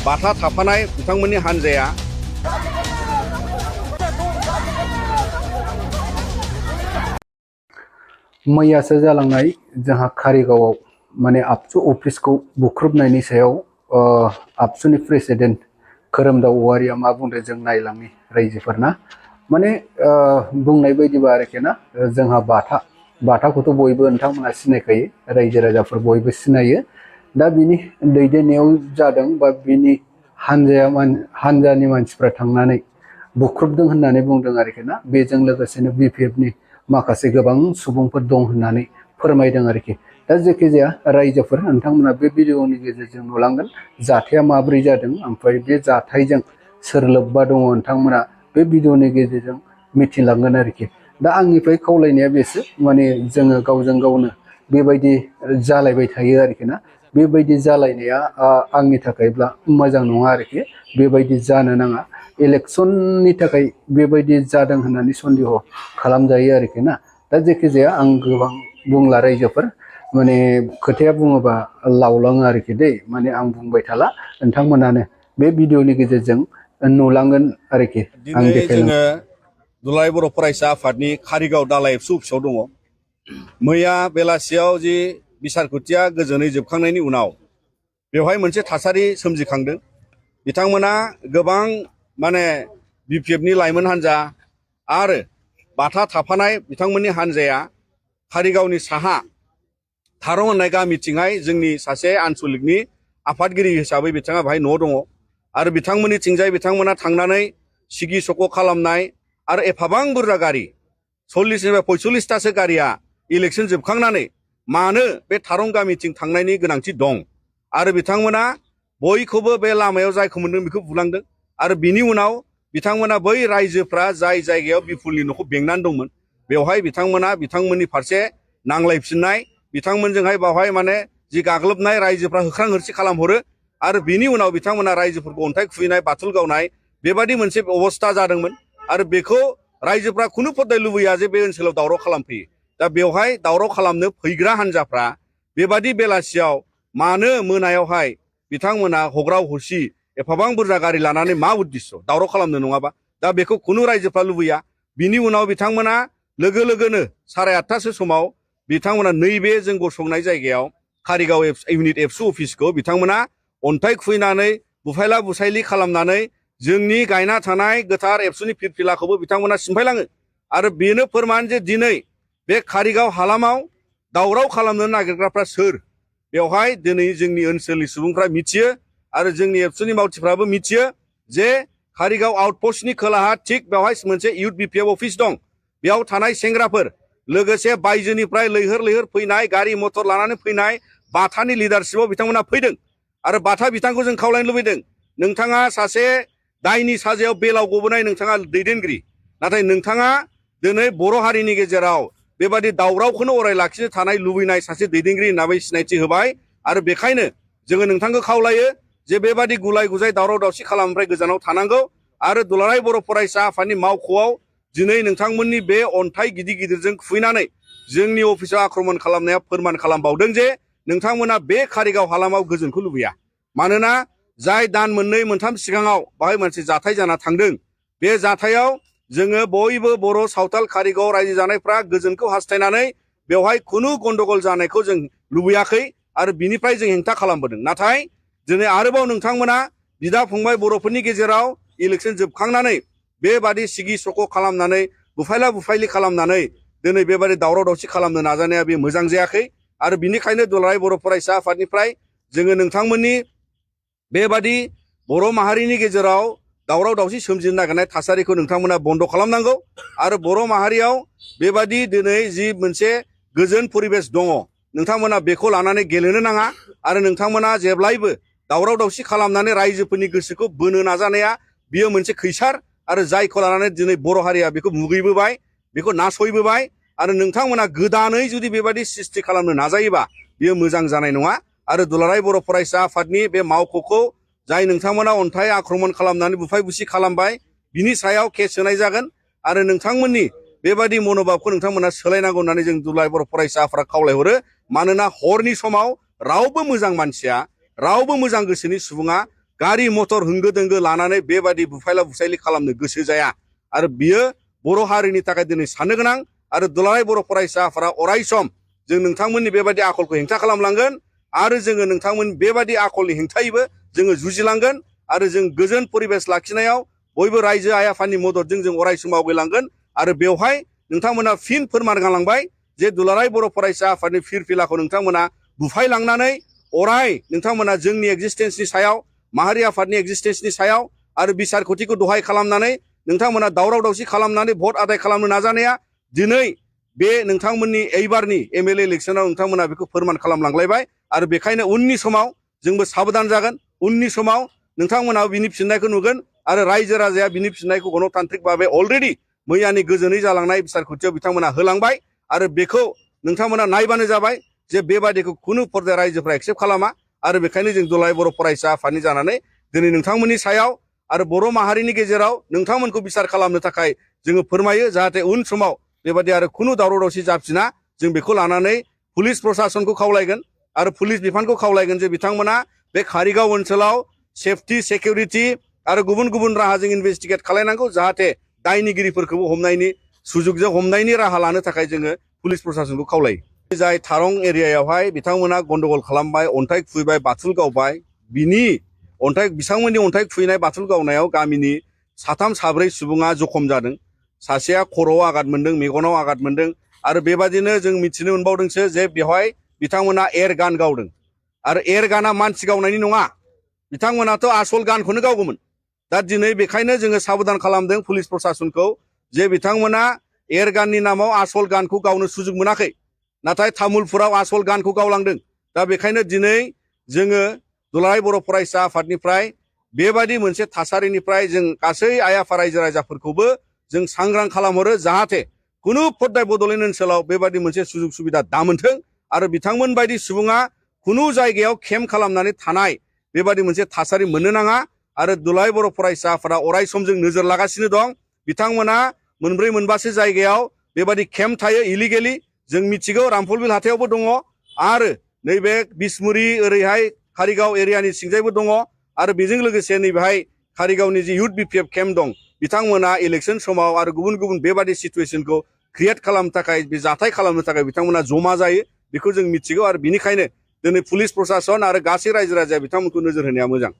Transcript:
बाथा थाफानाय बिथांमोननि हानजाया मैयासो जालांनाय जोंहा कारिगावआव माने आबसु अफिसखौ बुख्रुबनायनि सायाव आबसुनि प्रेसिडेन्ट खोरोमदाव औवारिया मा बुंदों जों नायलांनि रायजोफोरना माने बुंनाय बायदिबा आरोखि ना जोंहा बाथाखौथ' बयबो नोंथांमोना सिनायखायो रायजो राजाफोर बयबो सिनायो दा बिनि दैदेननायाव जादों बा बिनि हानजानि मानसिफ्रा थांनानै बुख्रुबदों होननानै बुंदों आरोखि ना बेजों लोगोसेनो बिपिएफनि माखासे गोबां सुबुंफोर दं होननानै फोरमायदों आरोखि दा जेखिजाया रायजोफोर नोंथांमोना बे भिडिअनि गेजेरजों नुलांगोन जाथाया माब्रै जादों ओमफ्राय बे जाथायजों सोर लोब्बा दङ नोंथांमोना बे भिडिअनि गेजेरजों मिथिलांगोन आरोखि दा आंनिफ्राय खावलायनाया बेसो माने जोङो गावजों गावनो बेबायदि जालायबाय थायो आरोखि ना बेबायदि जालायनाया आंनि थाखायब्ला मोजां नङा आरोखि बेबायदि जानो नाङा इलेक्सननि थाखाय बेबायदि जादों होननानै सन्देह खालामजायो आरोखि ना दा जेखिजाया आं गोबां बुंला रायजोफोर माने खोथाया बुङोबा लावलाङो आरोखि दै माने आं बुंबाय थाला नोंथांमोनानो बे भिडिअनि गेजेरजों नुलांगोन आरोखि आं दिनै देखायलांगोन। जोङो दुलाराय बर' फरायसा आफादनि कारिगाव दालाइ एबसु अफिसाव दङ। मैया बेलासियाव जि बिसारखथिया गोजोनै जोबखांनायनि उनाव बेवहाय मोनसे थासारि सोमजिखांदों। बिथांमोना गोबां माने बिपिएफनि लाइमोन हान्जा आरो बाथा थाफानाय बिथांमोननि हान्जाया कारिगावनि साहा थारं होननाय गामिथिंहाय जोंनि सासे आनसलिकनि आफादगिरि हिसाबै बिथाङा बेहाय न' दङ आरो बिथांमोननिथिंजाय बिथांमोना थांनानै सिगि सख' खालामनाय आरो एफाबां बुरजा गारि 40निफ्राय 45थासो गारिया इलेक्सन जोबखांनानै मानो बे थारं गामिथिं थांनायनि गोनांथि दं आरो बिथांमोना बयखौबो बे लामायाव जायखौ मोन्दों बेखौ बुलांदों आरो बिनि उनाव बिथांमोना बै रायजोफ्रा जाय जायगायाव बिपुलनि न'खौ बेंनानै दंमोन बेवहाय बिथांमोना बिथांमोननि फारसे नांलायफिननाय बिथांमोनजोंहाय बावहाय माने जि गाग्लोबनाय रायजोफ्रा होख्रां होरसि खालामहरो आरो बिनि उनाव बिथांमोना रायजोफोरखौ अन्थाइ खुबैनाय बाथुल गावनाय बेबादि मोनसे अबस्था जादोंमोन आरो बेखौ रायजोफ्रा खुनु फद्दाय लुबैया जे बे ओनसोलाव दावराव खालामफैयो दा बेवहाय दावराव खालामनो फैग्रा हान्जाफ्रा बेबादि बेलासियाव मानो मोनायावहाय बिथांमोना हग्राव हरसि एफाबां बुरजा गारि लानानै मा उद्दिस्य दावराव खालामनो नङाबा दा बेखौ खुनु रायजोफ्रा लुबैया बिनि उनाव बिथांमोना लोगो लोगोनो 8:30सो समाव बिथांमोना नैबे जों गसंनाय जायगायाव कारिगाव इउनिट एबसु अफिसखौ बिथांमोना अन्थाइ खुबैनानै बुफायला बुसायलि खालामनानै जोंनि गायना थानाय गोथार एबसुनि फिरफिलाखौबो बिथांमोना सिमफायलाङो आरो बेनो फोरमान जे दिनै बे कारिगाव हालामाव दावराव खालामनो नागिरग्राफ्रा सोर बेवहाय दिनै जोंनि ओनसोलनि सुबुंफ्रा मिथियो आरो जोंनि एबसुनि मावथिफ्राबो मिथियो जे कारिगाव आउटपस्टनि खोलाहा थिग बेवहाय मोनसे इउथ बिपिएफ अफिस दं बेयाव थानाय सेंग्राफोर लोगोसे बायजोनिफ्राय लैहोर लैहोर फैनाय गारि मटर लानानै फैनाय बाथानि लिडारशिपआव बिथांमोना फैदों आरो बाथा बिथांखौ जों खावलायनो लुबैदों नोंथाङा सासे दायनि साजायाव बेलाव गबोनाय नोंथाङा दैदेनगिरि नाथाय नोंथाङा दिनै बर' हारिनि गेजेराव बेबादि दावरावखौनो अराय लाखिनो थानाय लुबैनाय सासे दैदेनगिरि होननानै सिनायथि होबाय आरो बेखायनो जोङो नोंथांखौ खावलायो जे बेबादि गुलाय गुजाय दावराव दावसि खालामनिफ्राय गोजानाव थानांगौ आरो दुलाराय बर' फरायसा आफादनि मावख'आव दिनै नोंथांमोननि बे अन्थाइ गिदिर गिदिरजों खुबैनानै जोंनि अफिसाव आक्रमण खालामनाया फोरमान खालामबावदों जे नोंथांमोना बे कारिगाव हालामाव गोजोनखौ लुबैया मानोना जाय दान मोननै मोनथाम सिगाङाव बाहाय मोनसे जाथाय जाना थांदों बे जाथायाव जोङो बयबो बर' सावथाल कारिगाव रायजो जानायफ्रा गोजोनखौ हास्थायनानै बेवहाय खुनु गन्डगल जानायखौ जों लुबैयाखै आरो बिनिफ्राय जों हेंथा खालामबोदों नाथाय दिनै आरोबाव नोंथांमोना बिदा फंबाय बर'फोरनि गेजेराव इलेक्सन जोबखांनानै बेबादि सिगि सख' खालामनानै बुफायला बुफायलि खालामनानै दिनै बेबादि दावराव दावसि खालामनो नाजानाया बे मोजां जायाखै आरो बिनिखायनो दुलाराय बर' फरायसा आफादनिफ्राय जोङो नोंथांमोननि बेबादि बर' माहारिनि गेजेराव दावराव दावसि सोमजिनो नागिरनाय थासारिखौ नोंथांमोना बन्द' खालामनांगौ आरो बर' माहारियाव बेबादि दिनै जि मोनसे गोजोन परिबेस दङ नोंथांमोना बेखौ लानानै गेलेनो नाङा आरो नोंथांमोना जेब्लायबो दावराव दावसि खालामनानै रायजोफोरनि गोसोखौ बोनो नाजानाया बियो मोनसे खैसार आरो जायखौ लानानै दिनै बर' हारिया बेखौ मुगैबोबाय बेखौ नासयबोबाय आरो नोंथांमोना गोदानै जुदि बेबादि सृष्टि खालामनो नाजायोबा बियो मोजां जानाय नङा आरो दुलाराय बर' फरायसा आफादनि बे मावख'खौ जाय नोंथांमोना अन्थाइ आक्रमण खालामनानै बुफाय बुसि खालामबाय बिनि सायाव केस होनाय जागोन आरो नोंथांमोननि बेबादि मनोभाबखौ नोंथांमोना सोलायनांगौ होननानै जों दुलाराय बर' फरायसा आफादआ खावलायहरो मानोना हरनि समाव रावबो मोजां मानसिया रावबो मोजां गोसोनि सुबुङा गारि मटर होंगो दोंगो लानानै बेबादि बुफायला बुसायलि खालामनो गोसो जाया आरो बियो बर' हारिनि थाखाय दिनै साननो गोनां आरो दुलाराय बर' फरायसा आफादा अराय सम जों नोंथांमोननि बेबादि आखलखौ हेंथा खालामलांगोन आरो जोङो नोंथांमोन बेबादि आखलनि हेंथायैबो जोङो जुजिलांगोन आरो जों गोजोन परिबेस लाखिनायाव बयबो रायजो आइ आफादनि मददजों जों अराय सम आवगायलांगोन आरो बेवहाय नोंथांमोना फिन फोरमान गालांबाय जे दुलाराय बर' फरायसा आफादनि फिरफिलाखौ नोंथांमोना बुफायलांनानै अराय नोंथांमोना जोंनि एक्जिस्टेन्सनि सायाव माहारि आफादनि एक्जिस्टेन्सनि सायाव आरो बिसारखथिखौ दहाय खालामनानै नोंथांमोना दावराव दावसि खालामनानै भट आदाय खालामनो नाजानाया दिनै बे नोंथांमोननि एइबारनि एमएलए इलेक्सनाव नोंथांमोना बेखौ फोरमान खालामलांलायबाय आरो बेखायनो उननि समाव जोंबो साबधान जागोन उननि समाव नोंथांमोना बिनि फिननायखौ नुगोन आरो रायजो राजाया बिनि फिननायखौ गणतान्त्रिक भाबै अलरेडि मैयानि गोजोनै जालांनाय बिसारखथियाव बिथांमोना होलांबाय आरो बेखौ नोंथांमोना नायबानो जाबाय जे बेबादिखौ खुनु पर्दाया रायजोफ्रा एक्सेप्ट खालामा आरो बेखायनो जों दुलाराय बर' फरायसा आफादनि जानानै दिनै नोंथांमोननि सायाव आरो बर' माहारिनि गेजेराव नोंथांमोनखौ बिसार खालामनो थाखाय जोङो फोरमायो जाहाथे उन समाव बेबादि आरो खुनु दावराव दावसि जाफिना जों बेखौ लानानै पुलिस प्रसासनखौ खावलायगोन आरो पुलिस बिफानखौ खावलायगोन जे बिथांमोना बे कारिगाव ओनसोलाव सेफटि सिकिउरिटि आरो गुबुन गुबुन राहाजों इनभेस्टिगेट खालायनांगौ जाहाथे दायनिगिरिफोरखौबो हमनायनि सुजुगजों हमनायनि राहा लानो थाखाय जोङो पुलिस प्रसासनखौ खावलायो जाय थारं एरियायावहाय बिथांमोना गन्डगल खालामबाय अन्थाइ खुबैबाय बाथुल गावबाय बिनि बिथांमोननि अन्थाइ खुबैनाय बाथुल गावनायाव गामिनि साथाम साब्रै सुबुङा जखम जादों सासेया खर'आव आघात मोनदों मेगनाव आघात मोनदों आरो बेबादिनो जों मिथिनो मोनबावदोंसो जे बेवहाय बिथांमोना एयार गान गावदों आरो एयार गाना मानसि गावनायनि नङा बिथांमोनाथ' आसल गानखौनो गावगौमोन दा दिनै बेखायनो जोङो साबधान खालामदों पुलिस प्रसासनखौ जे बिथांमोना एयार गाननि नामाव आसल गानखौ गावनो सुजुग मोनाखै नाथाय तामुलपुराव आसल गानखौ गावलांदों दा बेखायनो दिनै जोङो दुलाराय बर' फरायसा आफादनिफ्राय बेबादि मोनसे थासारिनिफ्राय जों गासै आइ आफा रायजो राजाफोरखौबो जों सांग्रां खालामहरो जाहाथे खुनु फद्दाय बड'लेण्ड ओनसोलाव बेबादि मोनसे सुजुग सुबिदा दामोनथों आरो बिथांमोन बायदि सुबुङा खुनु जायगायाव केम्प खालामनानै थानाय बेबादि मोनसे थासारि मोननो नाङा आरो दुलाराय बर' फरायसा आफादा अराय सम जों नोजोर लागासिनो दं बिथांमोना मोनब्रै मोनबासो जायगायाव बेबादि केम्प थायो इलिगेलि जों मिथिगौ रामफलबिल हाथायावबो दङ आरो नैबे बिसमुरि ओरैहाय कारिगाव एरियानि सिंजायबो दङ आरो बेजों लोगोसे नैबेहाय कारिगावनि जि इउथ बिपिएफ केम्प दं बिथांमोना इलेक्सन समाव आरो गुबुन गुबुन बेबादि सिचुवेसनखौ क्रिएट खालामनो थाखाय बे जाथाय खालामनो थाखाय बिथांमोना जमा जायो बेखौ जों मिथिगौ आरो बिनिखायनो दिनै पुलिस प्रसासन आरो गासै रायजो राजाया बिथांमोनखौ नोजोर होनाया मोजां।